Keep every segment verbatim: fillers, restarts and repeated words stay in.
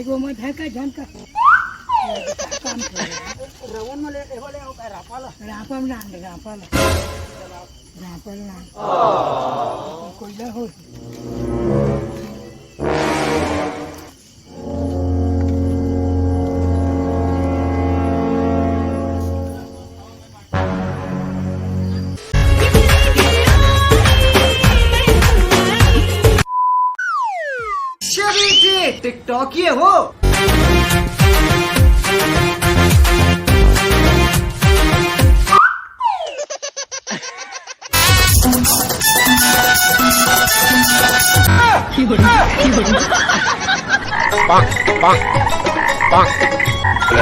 वो मैं धर का झन का काम कर। रवन में ले, एहो ले, ओकर रापा ला। रापा में ना, रापा ला। रापा ला। कोयला हो। शरीर के टिकटॉक ये हो।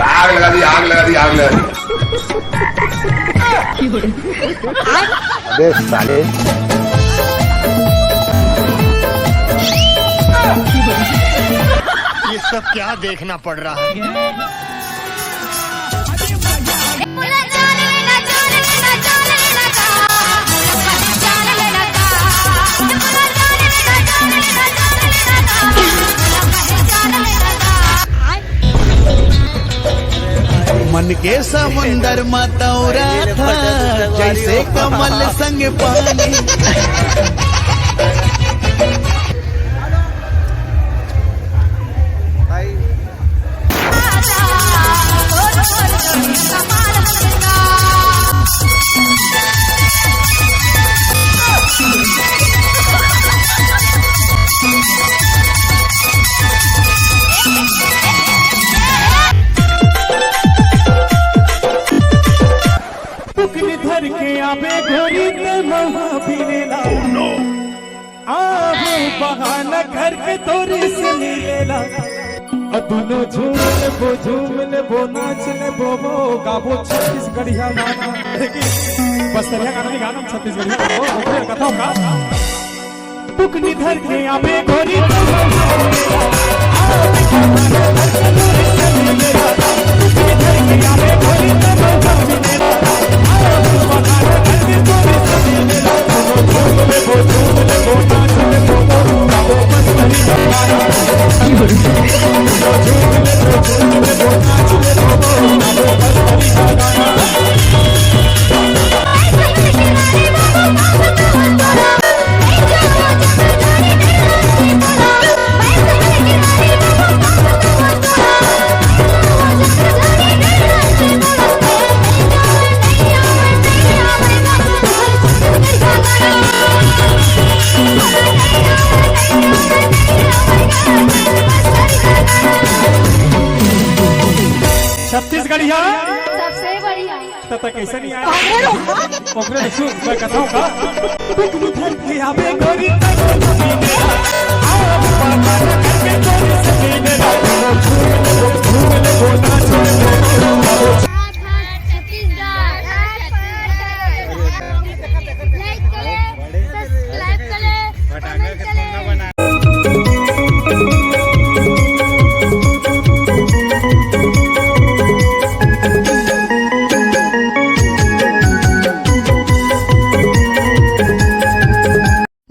आग लगा दी, आग लगा दी, आग लगा दी। अबे साले। ये सब क्या देखना पड़ रहा है? मन के समुंदर म तौरा था, जैसे कमल संग पानी। पुकनी धर के आबे घोरी ते महा पीने ला। आहो बहाना करके तोरी से मिलेला। और दोनों झूम लेबो, झूम लेबो, नाच लेबो, वो गाबो छत्तीसगढ़िया गाना। देखी, बस्तरिया गाना नहीं गाना, छत्तीसगढ़िया गाना। वो, वो फिर कथा होगा। पुकनी धर के आबे घोरी। छत्तीसगढ़िया सबसे बढ़िया। त, त कैसे नहीं आया? ओकरे तो सुन, मैं कथा हूँ का? Like करें, subscribe करें, comment करें।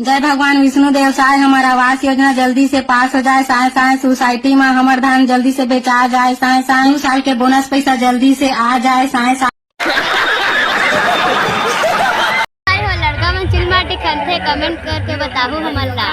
जय भगवान विष्णु देव, साय हमर आवास योजना जल्दी से पास हो जाए, साय साय सोसाइटी में हमर धान जल्दी से बेचा जाए, साय साय दू साल के बोनस पैसा जल्दी से आ जाए, साय साय। भाई हो लड़का मन चिल माटी खनथे, comment करके बताहू हमन ला।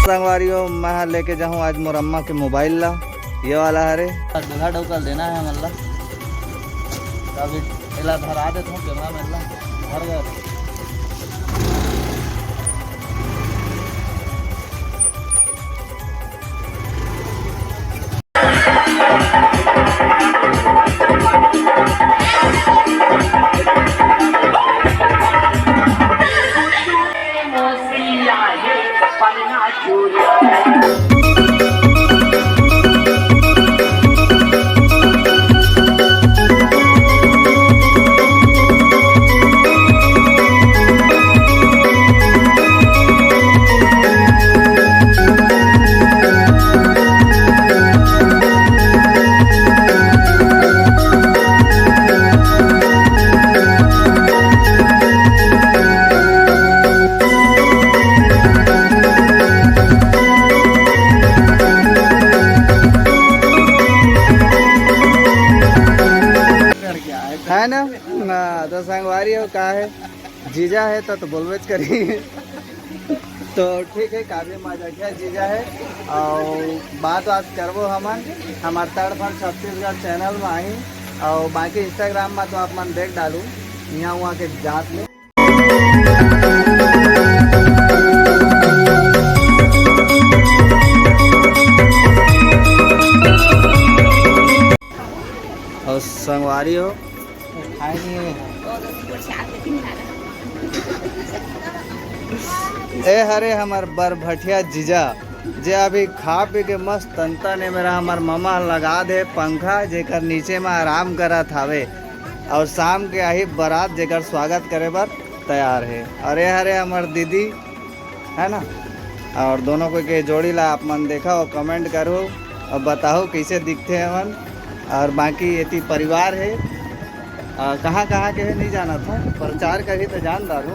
संगवारी हो, मैं लेके जाहूँ आज मोर अम्मा के मोबाइल ला, ये वाला हरे। दूल्हा डौका देना है हमन ला। अभी एला धरा देत हूँ कैमरा मैन ला। धर गए। है ना? हाँ, तो संगवारी हो का है, जीजा है तो, तो बोलबेच करी। तो ठीक है, काव्य मजाकिया जीजा है। और बात बात करबो हमन, हमार तड़फड़ छत्तीसगढ़ चैनल में आही। और बाकी इंस्टाग्राम में तो आप मन देख डालू, यहाँ वहाँ के जात ले। और संगवारी हो, ए हरे हमर बरभटिया जीजा, जे अभी खा पी के मस्त तनता ने मेरा हमर ममा लगा दे पंखा, जेकर नीचे में आराम करत हावे। और शाम के आही बारात, जेकर स्वागत करे बर तैयार है। और ए हरे हमर दीदी, है ना? और दोनों को के जोड़ी ला आप मन देखा और कमेंट करो और बताओ कैसे दिखते हैं मन। और बाकी एती परिवार है, आ, कहाँ कहाँ के है नहीं जाना था, प्रचार करी तो जान डालू।